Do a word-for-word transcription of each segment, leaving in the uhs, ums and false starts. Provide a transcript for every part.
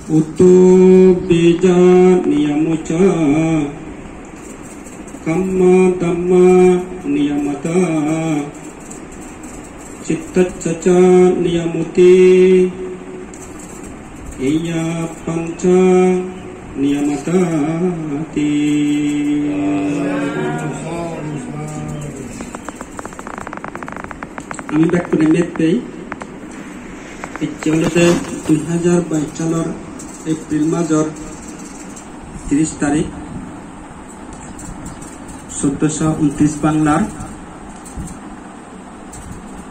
Utto bija niyamo ca, kamma dhamma niyamata, cittassa ca niyamoti, iya panca niyamatati. Ami bekkune met pei. Ecche olode dui hajar bais salor April major tiris tarik, soddoso untris Banglar,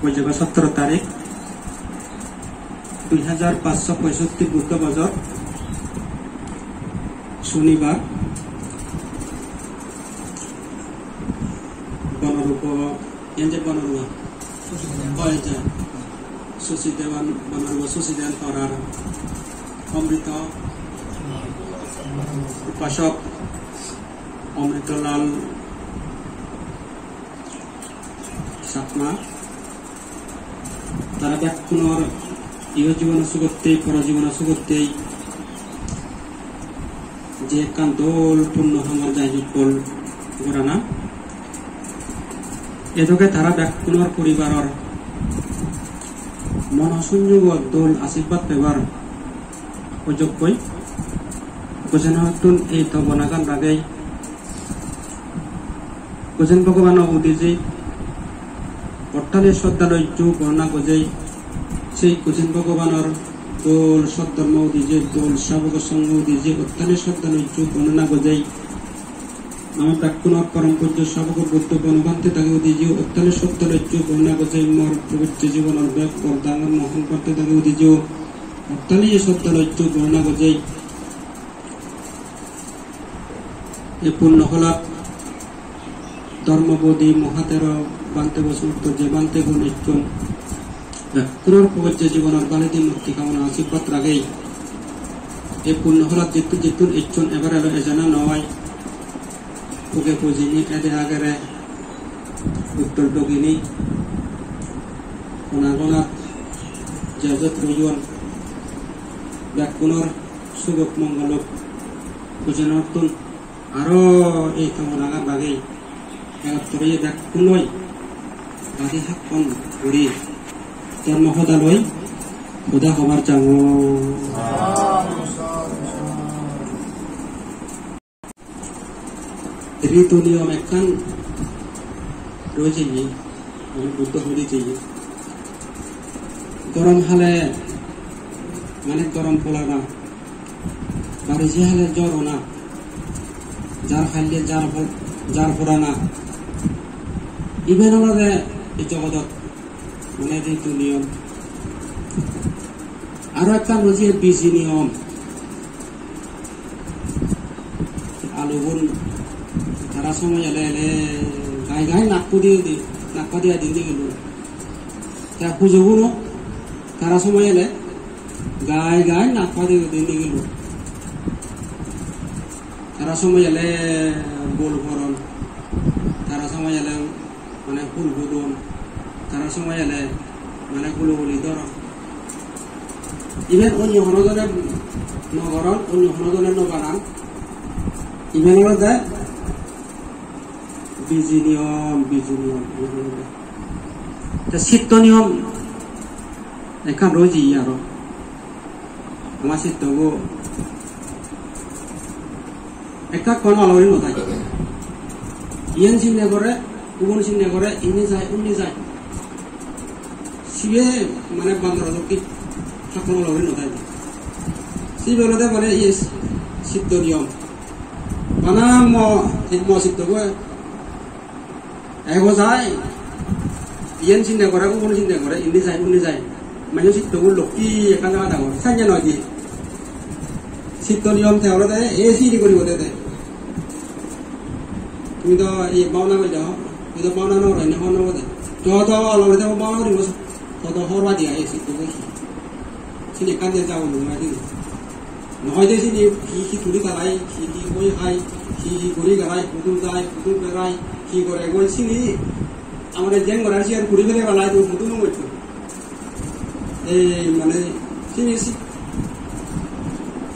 Boijego sotoro tarik, dui hajar pachso poisotti Buddho bojor, sonibar, Bonorupo, iyen je Bonorupo, oi je, Susi Dewan, Bonorupo Susi Dewan Torar, Omrito, Upasok, Omrito Lal, Chakma, tara bekkunor iho jibono sugottei, poro jibono sugottei je ekkan dol punno hamor jai jokkol gorana. Edoge tara bekkunor poribaror mono sunjugo dol ashirbad pebar ojokkoi. Gojenottun ei tobonagan ragei Gojen Bhogobano udije ottali sroddha loijo bornona gojei, sei Gojen Bhogobanor dol soddhormo udije, dol sabok songho udije ottali sroddha loijo bornona gojei. Ami bekkunor porom pujjo sabok Buddho Bono Bhante dagi udije ottali sroddha loijo bornona gojei, mor pobitro jibonor bek bor dangor mohan Bhante dagi udije ottali sroddha loijo bornona gojei. Ei punno holat Dhormobodi Mohatero Bhante Bosutto je Bhantegun ecchon, bekkunor pobitro jibonor baledi mutti kamona ashirbad ragei. Ei punno holat jittun jittun ecchon ebar elo ejana noi. Puge pujini ede agere uttor dogini hona gonat jejot royon bekkunor sugok mongolok pujenottun aro ei tobonagan bagei egottore bekkunoi badi hakkon guri dhormo hodaloi hoda hobar jangor. Ritu niyom ekkan roi jeye, mane Buddho hudi jeye. Gorom hale mane gorom polana, barije hale jor ona, jar halle jar po-, jar porana. Iben olode ei jogodot mane ritu niyom. Aro ekkan roi jeye biji niyom. Alugun tara somoy ele ele gai gai nak pudi udi, nak padi adi nigilun. Te hujuguno tara somoy ele gai gai nak padi udi nigilun. Tara somoy ele bol poron, tara somoy ele mane hul hudon, tara somoy ele mane hulu huli doron. Iben onyo hono dole no goron, onyo hono dole no banan. Iben olode biji niyom, biji niyom, iben olode. Te sitto niyom ekkan roi jeye aro. Ama sittobo ekka kono olo guri no thai. Iyen sinne gore, ubon sinne gore, inni jai, unni jai. Sibe mane bandoro dokke hakkon olo guri no thai. Sibe olode mane iye sitto niyom. Bana mo, mo sittobo ego jai, iyen sinne gore, ubon sinne gore, indi jai, undi jai. Mane sittobo lokke ekka jaga dangor, sanye noi di. Sitto niyom te olode, e siri guribo de te. Tumi do ei bhabona gojjo, tumi do bhabona no goro, ene hobor no pode. Jodo olode bhabona guribo, todo hobor padi ai sitto gojjo. Sini ekkan je jabo no mai di. Noi de sini hi hi tuli galai, hi hi oi hai, hi hi guri galai, hudu jai, hudu berai, hi gore goi sini. Amare jeng gorar siyan guri bele galai, tu hudu no gojjo. Ei mane sini si-,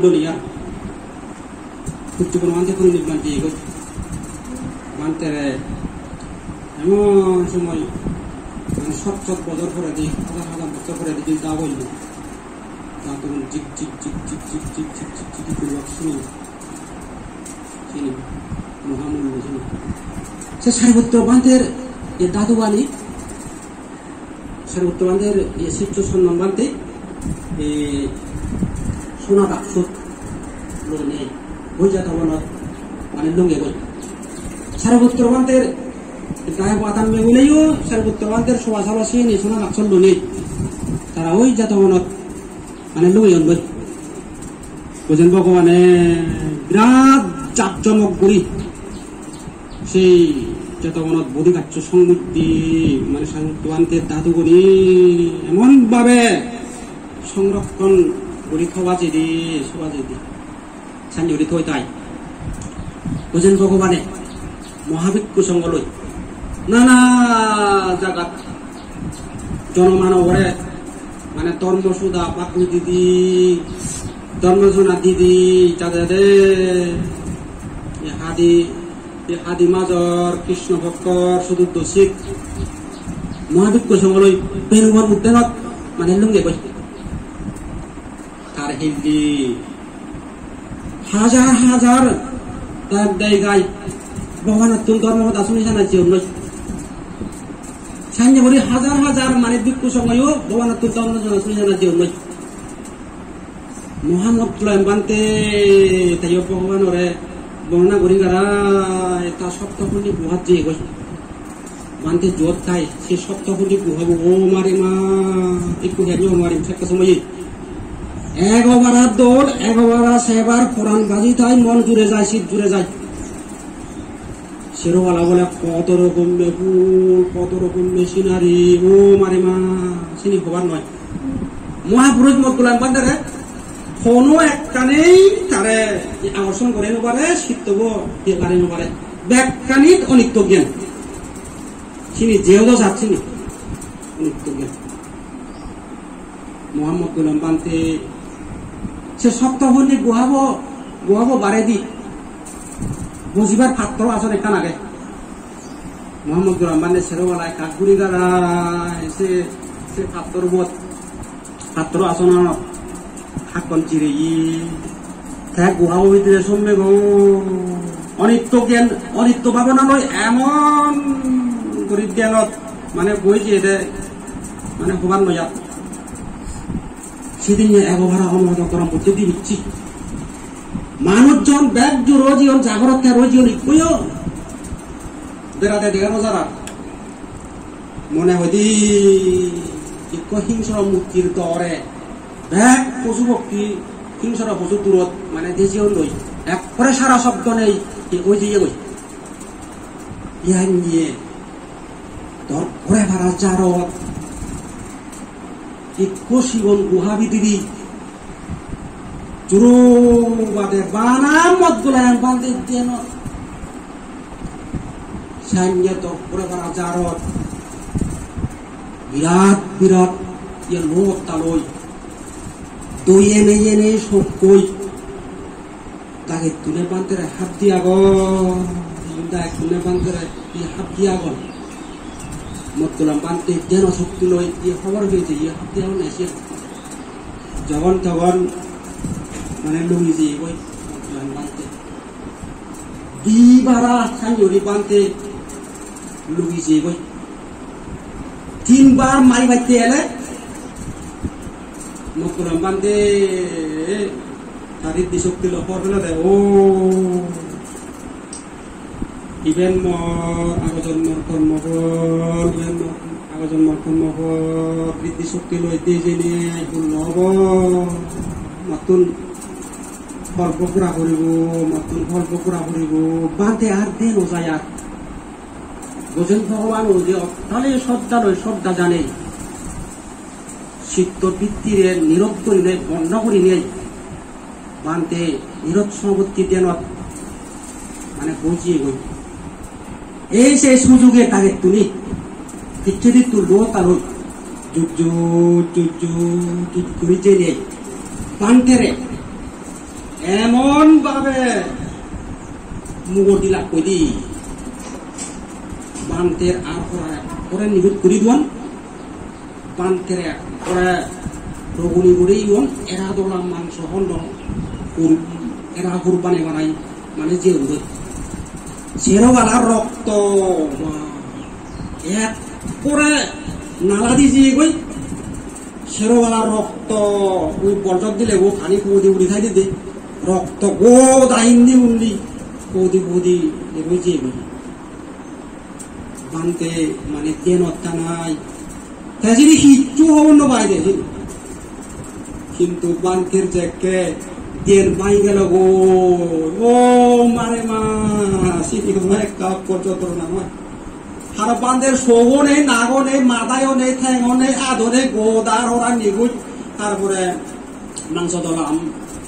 Mondoli ar Pujjo Bono Bhante Pranab Bhante igun. Bhantere emon somoy, mane, sot sot bojor poredi, hajar hajar bojor poredi jodi dab oilo, ta tun jik jik jik jik jik jik jik jik jik jik guri sini. Sini, mohamullo sini. Se Sariputro Bhanter ei dadugani, Sariputro Bhanter ei siccho Chondon Bhante, ei sona baksot lonei, oi Jetobonot, mane, lungegoi. Sariputro Bhanter dayok adam meguneyo Sariputro Bhanter soba salo sini sona baksot lonei tara oi Jetobonot, mane, lungeyongoi. Bujen Bhogobane birat jak jomok guri Sei Jetobanot Bodhi Gaccho Songmutti, mane Santo Bhante dhatu guri emon bhabe songrokkon guri thoba jedi, thoba jedi. Sanjuri thoi tai. Gojen Bhogobane Mohabhikkhu Songho loi nana jagat jonomanobore mane dhormo suda pakku didi, dhormo suna didi, jade jade e hadi, e hadi major Krishna bhokkor sududdo sik Mohabhikkhu Songho loi Benubor uddenot mane lunge goi. Tar hindi hajar hajar dayok dayikai Bhogobanottun dhormo hoda suni jana jiyonnoi. Sanye guri hajar hajar mane bhikkhu songhoyo Bhogobanottun dhormo hoda suni jana jiyonnoi. Mohammad Gulaim Bhante teyo Bhogobanore bornona guri garai ta Saptakhunni guhat jeyegoi. Bhante jot tai, se Saptakhunni guhabo, o mare ma, ekku heni o marim sekke somoye. Ego bara dol, ego bara sebar poran baji tai, mon jure jai, sit jure jai. Sero pala bole koto rokomme phul, koto rokomme sinari, o mare ma, sini hobar noi. Mohapurush Moddholan Bhantere hono ekkanei tare akorson gore no pare, sittobo iye gari no pare. Bekkanit onitto gyan. Sini jeodo sat sini. Onitto gyan. Mohammad Ghulam Bhante se Saptakhunni guhabo, guhabo baredi bojibar pattor ason ekkan age. Mohammad Ghulam Bhante sero pala ekka guri garai se, se pattor ubot, pattor asonanot hakkon jireye. Te guhabo bidire sommegoi. Onitto gyan, onitto bhabona loi emon guri dhyanot mane boi jiyede mane hobar noi ar. Sidinne ego bara omohodo gorom bocche di bicche. Manuj jon bek juro jiyon, jagorot te roi jiyon ikkoyo berade dega no jar ar. Mone hoide ikko hingsoro murtir dore bek posu pokki, hingsoro posu durot mane dejeyon loi ekkore sara sobdo nei, hi oi jeyegoi. Iyan niye dor gore para jarot ikko sigon guha bidire juro bade bana Moddholan Bhante dhyanot. Sanye dor gore para jarot birat birat ye lok taloi doye neye neye sokkoi. Dagittune Bhantere hap di agon, dagittune Bhantere hi hap di agon. Moddholan Bhante dhyan sokti loi hi hobor peye je hi hap di agon esi. Jogon togon mane lungi jeyegoi Moddholan Bhante. Di bara Sanjori Bhante lungi jeyegoi. Tinbar mari batte ele Moddholan Bhante ta riddhi sokti loi hobor pelode, o, iben mor ago jonmor kormo phol, iben mor ago jonmor kormo phol, riddhi sokti loi de jeni ai phul no obo, mottun kolpo pura puribo, mottun kolpo pura puribo, Bhante ar de no jai ar. Gojen Bhogoban oi je ottale sroddha loi sroddha janei, sitto bittire nirod gurinei, bonno gurinei, Bhante nirod somopotti dhyanot mane boi jeyegoi. Ei se sujuge dagittune, picchedittun luo taloi, jujju, jujju, jujju guri jeinei, Bhantere emon bhabe mugor dilak hoide, Bhanter ar pore, pore nibut guri duon, Bhantere pore roguni guri iyon, era dola mangso hondo, hur-, era hurbani banai, mane jeyondoi. Sero pala rokto, ba, ekkore nala di jeyegoi. Sero pala rokto, ui borjot dile o pani pudi pudi thai dide. Rokto goda indi undi pudi pudi egoi jeyegoi. Bhante mane dhyanot thanai. Te sini hissu hobor no pai de sini. Hintu Bhanter jekke dhyan bhangi gelo goi, o mare ma, Sini hono ekka okkor jontro na noi. Haro bhanter sogo nei, nago nei, madayo nei, thengo nei, ado nei, godar hora niguj, tarpore mangso dolam,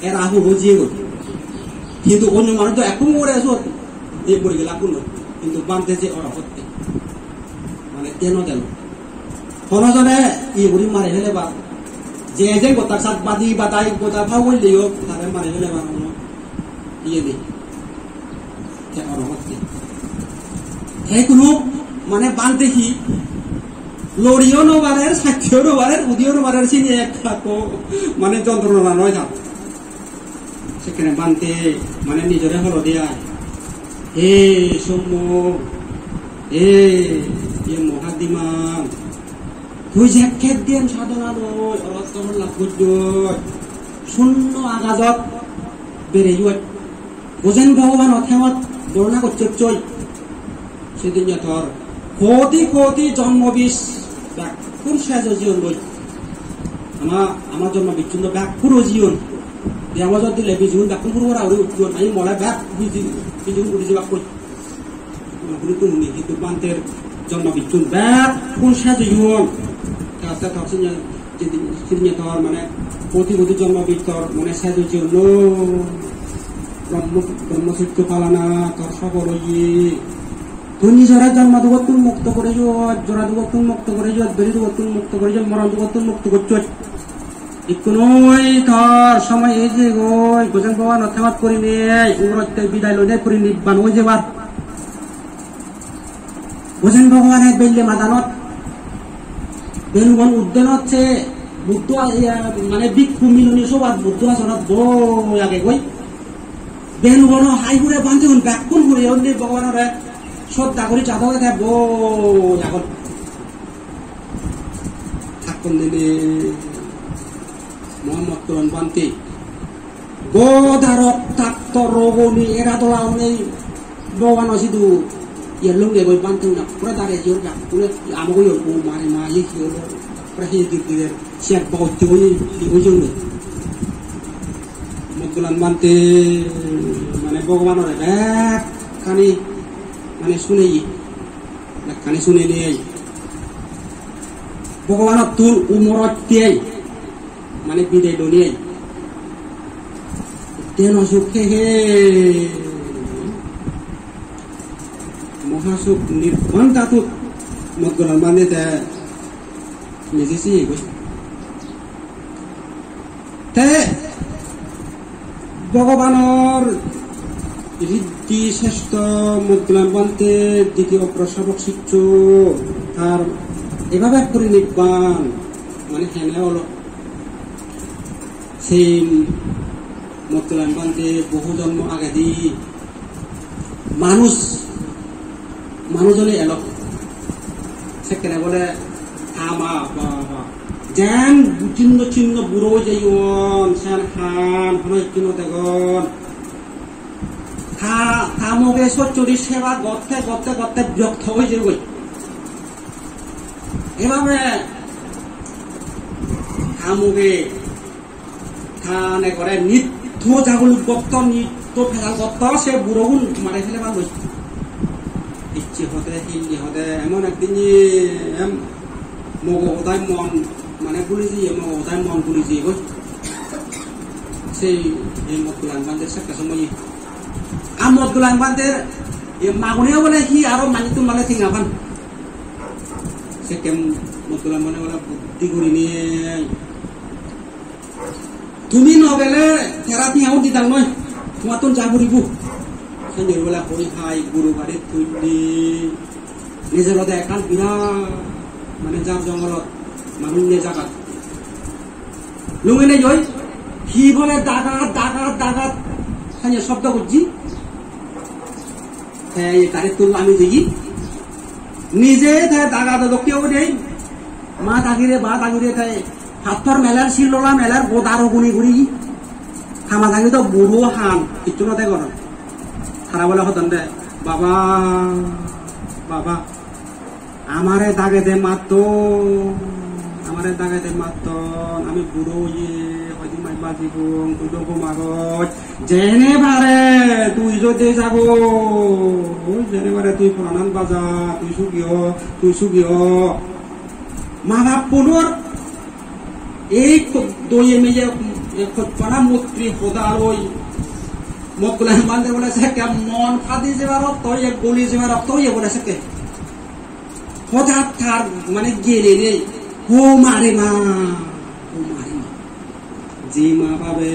era huro jiyegoi. Hintu onyo manuj do ekku more sot, ei puri gela kuno. Hintu bhante je orohotte. Mane deno deno. Hono jone iye guri mari felebar. Je je gotak sat badi badai goda pha hoileyo, tare mari felebar hono iye nei. Te orohotte. Te kuno mane bhante hi loriyo no parer, sakkiyo no parer, udiyo no parer, sini ekka ko mane jontrona noi tar. Sekkene bhante mane nijore holo de ai. He sommo, he, ye mohadhiman, tui jekke diyen sadhona loi, orotto hol lab gojjoi, sunno agajot bereyot, Gojen Bhogobano thengot borona gocchoi. Sedinne tor koti koti jonmo bij bekkun sej oi jiyon goi. Ama, ama jonmo bijchun do bekkun oi jiyon. Diyamo jot dile bijigun bekkun puro pura uri utton. Ami mole bek biji, bijigun uri jibak koi. Guru tumi hintu bhanter jonmo bijchun bekkun sej oi jiyon. Te aste tor sinne, sinne tor mane koti koti jonmo bij tor mane sej oi jiyon. Brahmo, Brahmacharya palana tor sofol oye. Tui nijore jonmo dugottun mukto guri jot, jora dugottun mukto guri jot, bedi dugottun mukto guri jot, moron dugottun mukto gocchoj. Ikkunoi tor somoy ei jegoi, Gojen Bhogobano thengot purinei, umorotte bidai loinei puri nibban oi jebar. Gojen Bhogobane belle madanot, benugon uddenot se Buddho a-, iya, mane bhikkhu miloni sobat Buddho asonot boi agegoi. Benugono hai hure bhantegun bekkun hure undi Bhogobanore sodda guri jadon te boi agon. Thakkon dene Mohammad Kuran Bhante. Godarok takto rogoni era dola hone Bhogobano sidu yellung degoi bhante una pura dare jor jak pura amo goyon o mare ma ye hi olo pura hi dir dir siak bogotte oi hi oi jong. Mohammad Kuran Bhante mane Bhogobanore bekkani mane suneye. Ekkani sunenei. Bhogobanottun umorottei, mane bidei lonei. Deno suk he he. Mohasuk nirban dhatut Mohammad Kuran Bhante te nije siye goi. Te Bhogobanor riddhi srestho Mohammad Kuran Bhante ditiyo okkoro srabok siccho tar ebabe puri nibban mane hene olo. Sei Mohammad Kuran Bhante bohu jonmo agedi manuj, manuj ole elo. Sekkene bole ama baba. Jen bujinno chinno buro oi jeyon, sen han, hono hissu no degon. Ta, ta moge sochchori seba gotte, gotte, gotte birokto oi jeyegoi. Ebabe ta moge Tane gore nitto jagul gotto, nitto pejal gotto, se burogun mare felebar loi. Icche hode, hille hode, emon ekdin em mogo hodai mon, mane guli jiye, mogo hodai mon guli jiye goi. Sei, ei Mohammad Kuran Bhanter sekke somoye. A Mohammad Kuran Bhanter, ei magune bole hi aro manuttun mane tinga pan. Sekke Mohammad Kuran Bhante bole buddhi gurinei Tumi no gele therapy aun didang noi, tumattun ja puribo. Senjor bole hoi hai guru gari tuli. Nijor ode ekkan birat mane jar jongolot manuj nei jagat. Lungine joi, hi bole dagat, dagat, dagat, senjor shobdo gojji. Te gari tuli lami jeye. Nije te dagat dokke ode, ma dagire, ba dagire te Pattor meler, sillola meler, goda roguni guri. Hama dangi do buro han, hissu no degor. Tara bole hodon de, "Baba, baba, amare dagede matton, amare dagede matton, ami buro oye, hoidin maj Bajibong, tui do gom agoj. Jene pare tui jodi jago, oi jene pare tui poranan baja, tui sugi o, tui sugi o. Ma bap punor ei doye meye, e, hochpana motri hoda loi, mot gula bande bole sekke mon padi jebar okto oye, guli jebar okto oye bole sekke. Hodat tar mane gele nei, ho mare ma, ho mare ma. Je ma babe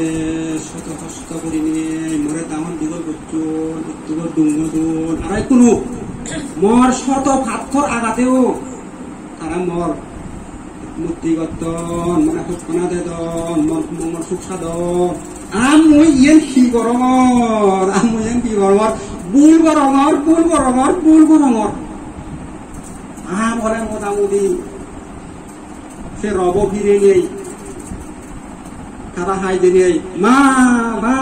soto hosto gurinei more dangor digor gocchon, ittugo dungo don, aro ekkunu mor soto pattor agateo tara mor mutti gotton, mane hokkana dedon, mor, mor suk sadon. Ar mui iyen hi gorongor? Ar mui iyen hi gorongor? Bul gorongor, bul gorongor, bul gorongor. Ar pore motamoti se robo phire nei. Tara hai dinei, "Ma, ba,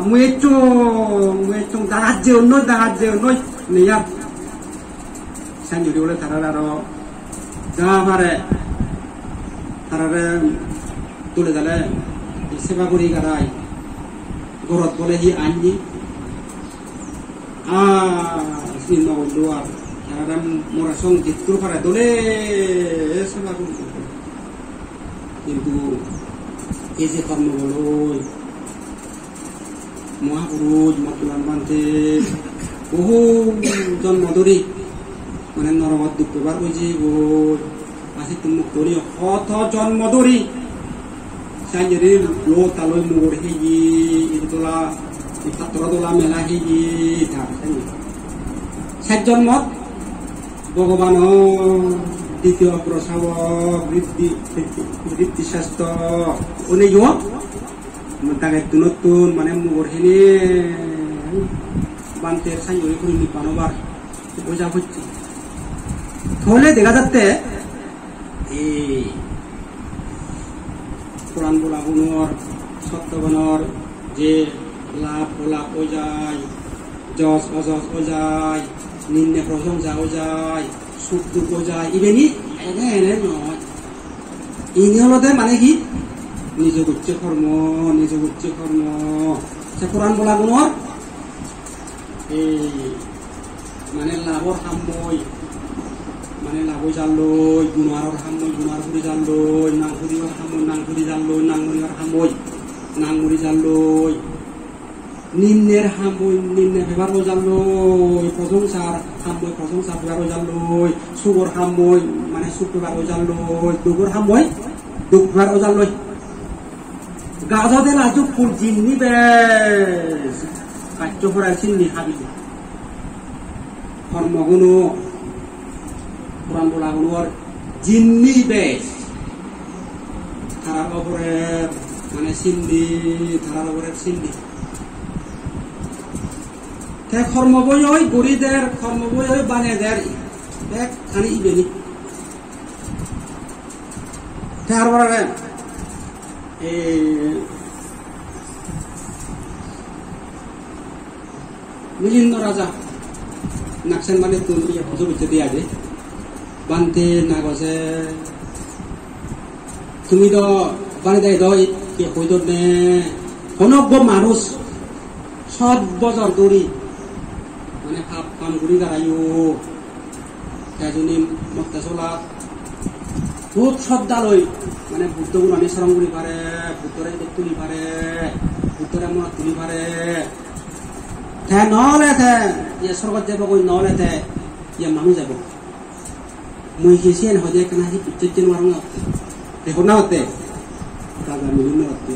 mui ecchong, mui ecchong, dagat jeyon noi, dagat jeyon noi," nei ar. Sanjuri bole tarar aro ja pare, tarare dole dale seba guri garai. Gorot bole hi anni? Ah, sini no ullo ar. Tarare more song jittur pare dole seba guri. Kintu ei je kormo boloi, Mahapurush, Mottulan Bhante, bohu jonmo dhuri, mane norogot duk pebar oi jeyegoi, aa sittun mukto oinei hoto jonmo dhuri, sanjeri lo taloi mugor heye, idu tola, pattoro tola mela heye, tar sanjeri. Sej jonmot Bhogobano ditiyo ogro sabok, Riddhi, Riddhi Sresto, oneyo, dagettunottun mane mugor hene Bhanter sanjori puri nibban obar boja hocche. Tole dega jatte, ei puran bolagunor, sottogunor je lab olab oi jai, jos ojos oi jai, ninne prosongsa oi jai, suk duk oi jai, ibeni ene ene noi. Ini olode mane hi? Nijo gocche kormo, nijo gocche kormo. Se puran bolagunor ei mane labor hammoi, mane lab oi jalloi, gunoaror hammoi, gunoar puri jalloi, nang puribar hammoi, nang puri jalloi, nang muribar hammoi, nang muri jalloi. Ninner hammoi, ninne pebar oi jalloi, prosongsar hammoi, prosongsa pebar oi jalloi, sugor hammoi, mane suk pebar oi jalloi, dugor hammoi, duk pebar oi jalloi. Gajo dela jukkun jinni bej, gaccho pore sinni habile. Hormoguno, puran bolagunor jinni bej. Tarar oborer, mane sinni, tarar oborer sinni. Te hormoboi oi guri der, hormoboi oi bane der, bekkani ibeni. Te ar pore, eh, Milindo Raja Naksen Bhantettun iye pujo gocche de aje. Bhante, na goje, tumi do Bhante do iye hoi donne, hono ekko manuj sot bojor dhuri mane pap ham guri garayo. Te juni motte solat hub sroddha loi, mane Buddho gunani soron guri pare, Buddhore idot tuli pare, Buddhore monot tuli pare. Te no ole te iye sorgot jebogoi, no ole te iye manuj ebo. Mui hi siyen hoide ekkana hi picture jeni parong na hotte. Te honna hotte? Raja Milindo hotte.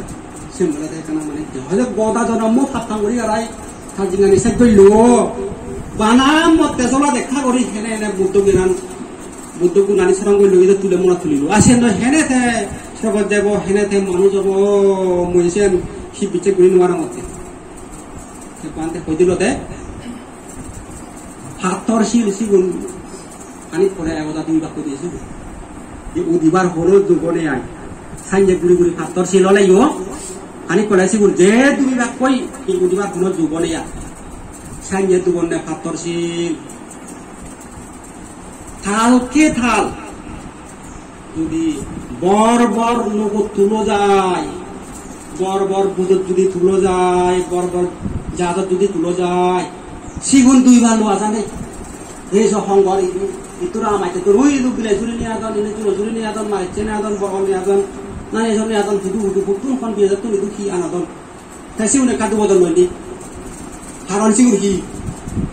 Siyen bole te ekkana mane hoide goda jonommo pap ham guri garai. Tar jinghani sej gorillo. Bana motte sola dekha guri hene hene Buddho gyanan, Buddho gunani soron gorillo, idu tule monot tulilo. Ar siyen do hene te sorgot jebo, hene te manuj obo, mui siyen hi picture guri no parong hotte. Te Bhante hoi dilo de, pattor sil sigun. Hanik pore ek hoda dui bakko diye sigun. Je udibar hono jugo nei ar. Sanye guri guri pattor sil oleyo. Hanik pore sigun je dui bakkoi, je udibar hono jugo nei ar. Sanye dugonne pattor sil. Talke tal. Judi bor bor nugot tulo jai, Bor bor budot judi tulo jai, bor bor jahajot judi tulo jai, sigun duibar loi aja nei. Ei so hongor i-, i-, ittura amatte tur ui idu bile suri ni adon, ini tulo suri ni adon, marecche ni adon, bogol ni adon, nani so ni adon, hudu hudu hudu hon biye jattun idu hi anadon. Te sigun ekka dubodon noi ni. Karon sigun hi?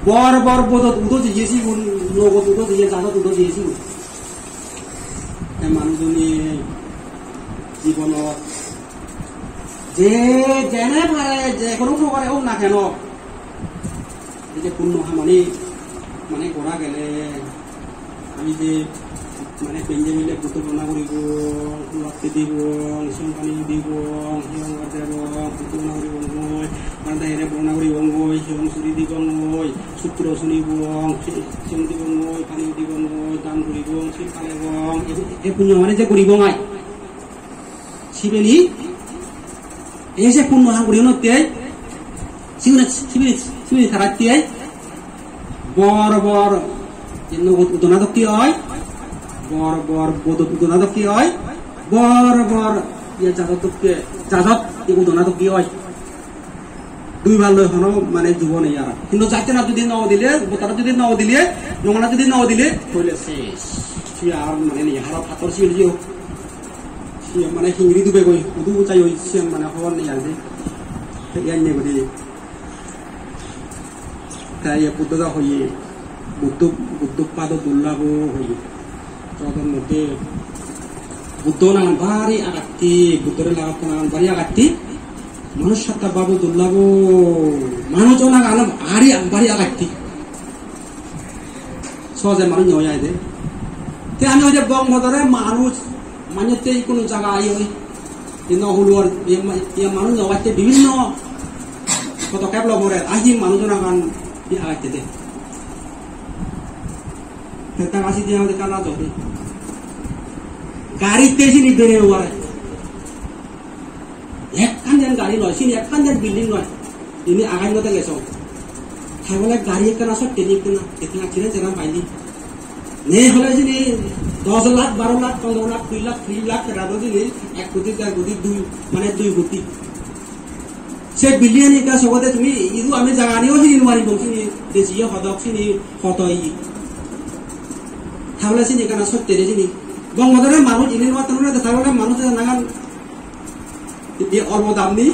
Bor bor budot udo jiye sigun, nogot udo jiye, jahajot udo jiye sigun. Te manujuni jibonot je jene pare, je hono prokare ok na keno, ei je punno hamani mane gora gele, ami je mane penje mile Buddho bondona guribong, pulatti dibong, songkani dibong, hiyong debong, Buddho bondona guribong goi, mane dere bondona guribong goi, hiyong suri dibong goi, sutro sunibong, si-, siyong dibong goi, pani dibong goi, dan guribong, sil palebong, e, e punno mane je guribong ai. Sibeni, ei je punno ham guri onotte, sibeni, sibeni, sibeni taratte, bor bor, ye nogot udona dokke oi, bor bor bodot udona dokke oi, bor bor, ye jadot dokke, jadot ye udona dokke oi. Duibar loi hono mane jubo nei aro. Hintu jatte na judi no dile, botara judi no dile, nongana judi no dile, toile ses. Siya ar mane nei, hara pattor siye siye. Siye mane hingiri dube goi, udu utai oi, siyan mane hobor nei ar de. Te iyan nei guri. Te iye Buddho da hoye, Buddho, Buddho pado dullabo hoye. Jagator moddhe Buddho nangan bari agatti, Buddhore lagatte nangan bari agatti. Manuj satta babo dullabo, manuj onagan bari, bari agatti. Soje manuj noi ai de. Te ami hoide bong bodore manuj, manjotte ikunu jaga ai oi. Te no huluor, ye ma-, ye manuj no batte bibhinno podokkhep lo pore, ahi manuj onagan ye agatti de. Te ta gasi diya hoide kana jodi. Gari te sini bere ore. Ekkan den gari noi, sini ekkan den building noi. Ini agai no tele so. Thabole gari ekkana sotte ni ekkana, ekkana chire chire paili. Ne hole sini dos lakh, baro lakh, pondro lakh, kuri lakh, tris lakh taka do sini ek koti, der koti, dui, mane dui koti. Se building ani ekka sogode tumi idu ami jagani o hini nwari bong sini, desi hodok sini, hoto i. Thabole sini ekkana sotte ni sini. Bong bodore manuj ini nwar tanure thabole manuj nangan Iye olpo dam ni?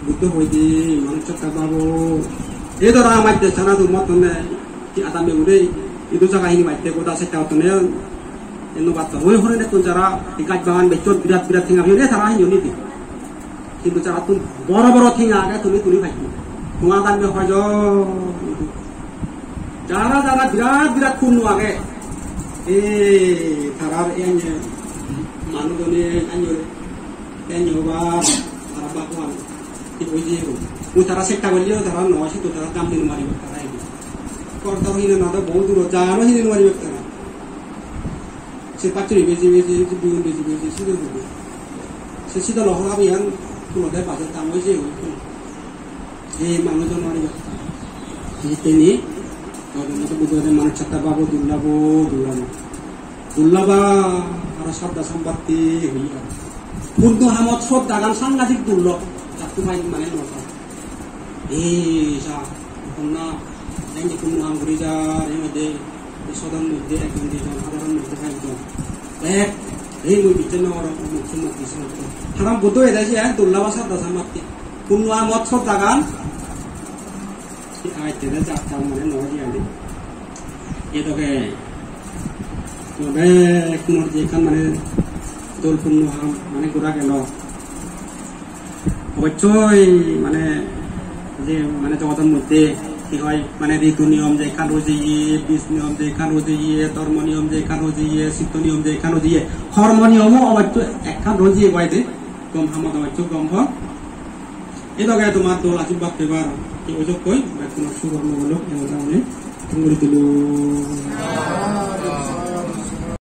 Buddho hoide, manuj satta babo. Ei doro amar dejana tu mottonne, hi adame guri, idu jaga hini matte goda setta ottonne, enno batta. Oi hore nekkun jara, hi gaj bagan bechon birat birat thenga piyone, tara hini hini di. Hintu jara tun boro boro thenga age tumi tuni paitto. Tuma adame hoijo. Jara jara birat birat punno age. E, tarar ene manuj one anyo, anyo ba, tara ba kuan. Ki oi je ko. Mui tara sekta golle tara no, se to tara dam din mari tara ene. Kor tor hine na do bohut dur jano hine mari tara. Se pachuri beji beji, se bigun beji beji, se do. Se sida lo hora biyan, kuno de bajar dam oi je ko. Ei manuj onor iyot. Jitteni, Bhagwan Buddho hoide manuj satta babo dullabo, dullabo. Dullaba aro saddha sampatti hoye. Punno hamot soddagan sangadik dullab. Jatto pai mane no pai. Ei sa, punno, ei punno ham guri jar, ei mode Ei sodan moddhe ekjon dijon, hadaron moddhe ekjon. Ek, ei mui bicche nw gorong, omuk somuk bicche nw gorong. Haram Buddho ede se, eh, dullaba saddha sampatti. Punno hamot soddagan. Ei atte de jat jat mane nw oi adi. Ei doge. Tode ekkunor je ekkan mane dol punno ham, mane gora gelo. Obossoi mane je mane jogodor moddhe hi hoi mane ritu niyom je ekkan roi jeye, bij niyom je ekkan roi jeye, dhormo niyom je ekkan roi jeye, sitto niyom je ekkan roi jeye, hormo niyomo obossoi ekkan roi jeye goi de, gom hamot obossoi gom hon. Ei doge tomar dol ajirbad pebar, ei ojokkoi bekkunor sugor mongol ok, ei hoda hone thum guri dilo.